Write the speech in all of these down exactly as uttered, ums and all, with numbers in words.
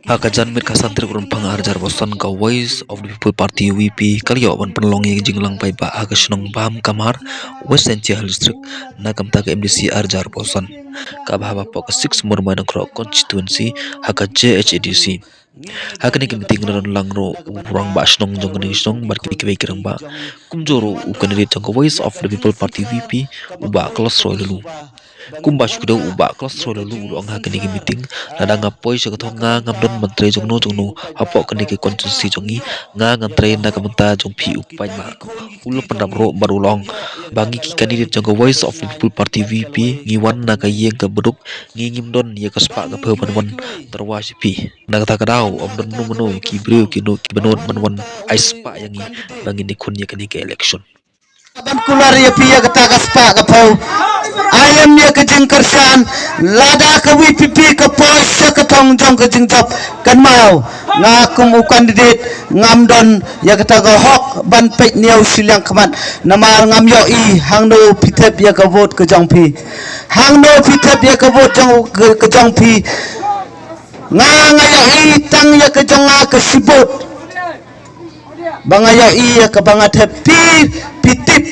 Ha ka janmiet ka san tarik Rymphang ar hajar arphew san, ka Voice of the People Party, V P, ka la ïoh ban pynlong ïa ka jingïalang paidbah ha ka shnong Bam Kamar, West Jaintia Hills District, na ka bynta ka M D C ar hajar arphew san, kaba hap hapoh ka six Mawryngkneng Nongkhrah constituency, ha ka J H A D C. Ha kane ka meeting la don lang ruh u rangbah shnong jong kane ka shnong bad kiwei ki rangbah, kumjuh ruh u candidate jong ka Voice of the People Party, V P, u Bah Klosroy Laloo. Kumba shu kdew u Bah Klosroy Laloo u la ong ha kane ka meeting, lada nga poi sha ka thong nga ngam don ban trei jongno jongno hapoh kane ka constituency jong ngi, nga ngan trei na ka bynta jong phi u paidbah. U la pynrap ruh bad u la ong ba ngi ki candidate jong ka Voice of the People Party, V P, ngi wan na ka ïing kaba duk, ngi ngim don ïa ka spah ka phew ban wan tyrwa sha phi. Na kata ka daw ym don mano mano ki briew ki nud ki ba nud ban wan ai spah ïa ngi ba ngin ïakhun ïa kane ka election. Ban kular ïa phi ïa kata ka spah ka phew, ai lem ïa ka jingkyrshan. Lada ka V P P ka poi sha ka thong jong ka jingjop, kynmaw, nga kum u candidate ngam don ïa kata ka hok ban peit ñiew shiliang khmat, namar ngam ïohi hangno phi thep ïa ka vote ka jong phi. Hangno phi thep ïa ka vote jong ka, ka jong phi. Nga, nga ïohi tang ïa ka jong nga ka shi vote ba nga ïohi ïa kaba nga thep. Phi, phi tip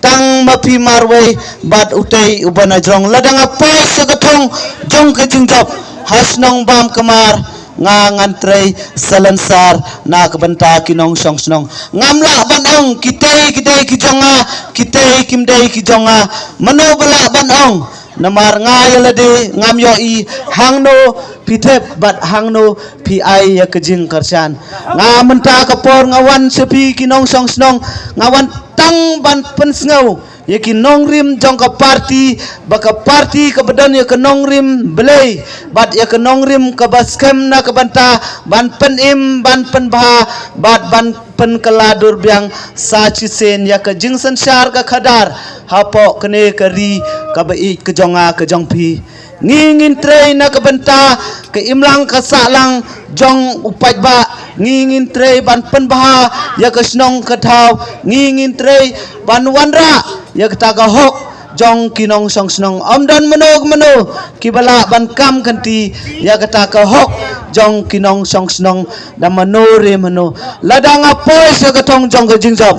tang ma phi marwei bad utei uba na jrong. Lada nga poi sha ka thong jong ka jingjop ha shnong Bam Kamar, nga ngan trei salonsar na ka bynta ki nongshong shnong. Ngam lah ban ong kitei ki dei ki jong nga, kitei kim dei ki jong nga. Mano ba lah ban ong? Namar nga ïa lade ngam ïohi hangno phi thep bad hangno phi ai ïa ka jingkyrshan. Nga mynta ka por nga wan sha phi ki nongshong shnong, nga wan tang ban pynsngew ïa ki nongrim jong ka party, ba ka party kaba don ïa ka nongrim Blei bad ïa ka nongrim kaba skhem na ka bynta ban pynim, ban pynbha bad ban pynkylla dur biang sa shisien ïa ka jingsynshar ka khadar hapoh kane ka ri kaba ïeit ka jong nga ka jong phi. Ngi ngin trei na ka bynta ka imlang ka sahlang jong u paidbah. Ngi ngin trei ban pynbha ïa ka shnong ka thaw. Ngi ngin trei ban wanrah ïa kata ka hok jong ki nongshong shnong. Ym don mano mano kiba lah ban kam kynti ïa kata ka hok jong ki nongshong shnong da mano re mano. Lada nga poi sha ka thong jong ka jingjop,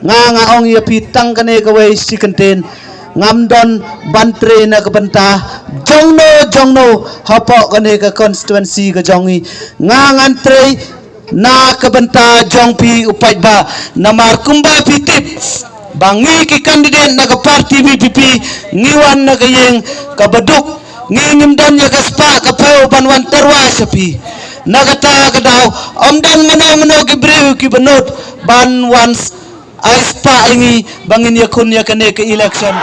nga, nga ong ïa phi tang kane kawei shi kyntien, ngam don ban trei na ka bynta jongno jongno hapoh kane ka constituency ka jong ngi. Nga ngan trei na ka bynta jong phi u paidbah. Namar kumba phi tip ba ngi ki candidate na ka party V P P ngi wan na ka ïing kaba duk, ngi ngim don ïa ka spah ka phew ban wan tyrwa sha phi. Na kata ka daw ym don mano mano ki briew kiba nud ban wan ai spah ïa ngi ba ngin ïakhun ïa kane ka election.